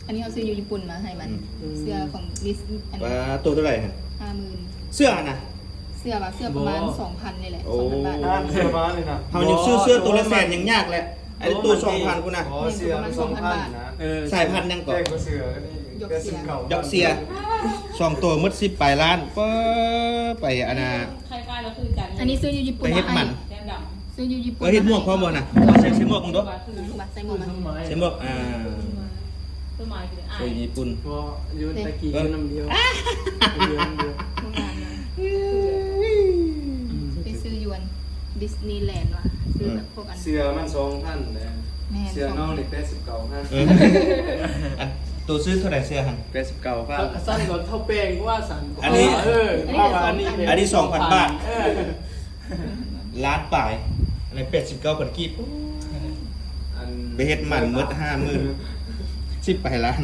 ອັນນີ້ເຮົາຊື້ຢູ່ຍີ່ປຸ່ນມາໃຫ້ມັນ ອືມ ເສື້ອຂອງ Miss ອັນ ວ່າ ໂຕເທົ່າໃດຫັ້ນ? ຫ້າໝື່ນ ເສື້ອຫັ້ນນະ? ເສື້ອປະມານ ໂອ້ ສອງພັນນີ້ແຫຼະ ສອງພັນບາດ ຮ້ານເສື້ອມານີ້ນະ ເຮົາຍັງຊື້ເສື້ອໂຕລະແສນຍັງຍາກແຫຼະ ອັນນີ້ໂຕສອງພັນພຸ້ນນະ ອໍ ເສື້ອມັນສອງພັນບາດ ເອີ ສາຍພັນຫຍັງເກາະ? ແພງກວ່າເສື້ອ ຢອກເຊຍ ຢອກເຊຍ ສອງໂຕໝົດສິບປາຍລ້ານ ເປີໄປອັນນ່າ ອັນນີ້ຊື້ຢູ່ຍີ່ປຸ່ນ ໄປເຮັດໝັ້ນ ຊື້ຢູ່ຍີ່ປຸ່ນ ເອີ ເຮັດໝວກພ້ອມບໍ່ນະ? ໃສ່ໝວກເບິ່ງດູ ໃສ່ໝວກ ອ່າ ໃສ່ຍີ່ປຸ່ນ ບໍ່ ຢູ່ຕະກີ້ຢູ່ນຳດຽວ ໄປຊື້ຢູ່ອັນ Disneyland ວ່າ ຊື້ແບບພວກອັນ ເສື້ອມັນສອງພັນແຫຼະ ແມ່ນ ເສື້ອນ້ອງນີ້ແປດສິບເກົ້າພັນ ເອີ ອັນໂຕຊື້ເທົ່າໃດເສື້ອຫັ້ນ? ແປດສິບເກົ້າພັນ ຊັ້ນກໍເທົ່າແປງກວ່າຊັ້ນ ອັນນີ້ ເອີ ອັນນີ້ສອງພັນບາດ ເອີ ລ້ານປາຍ ອັນນີ້ແປດສິບເກົ້າພັນກີບ ໄປເຮັດໝັ້ນໝົດຫ້າໝື່ນ ສິບປາຍລ້ານ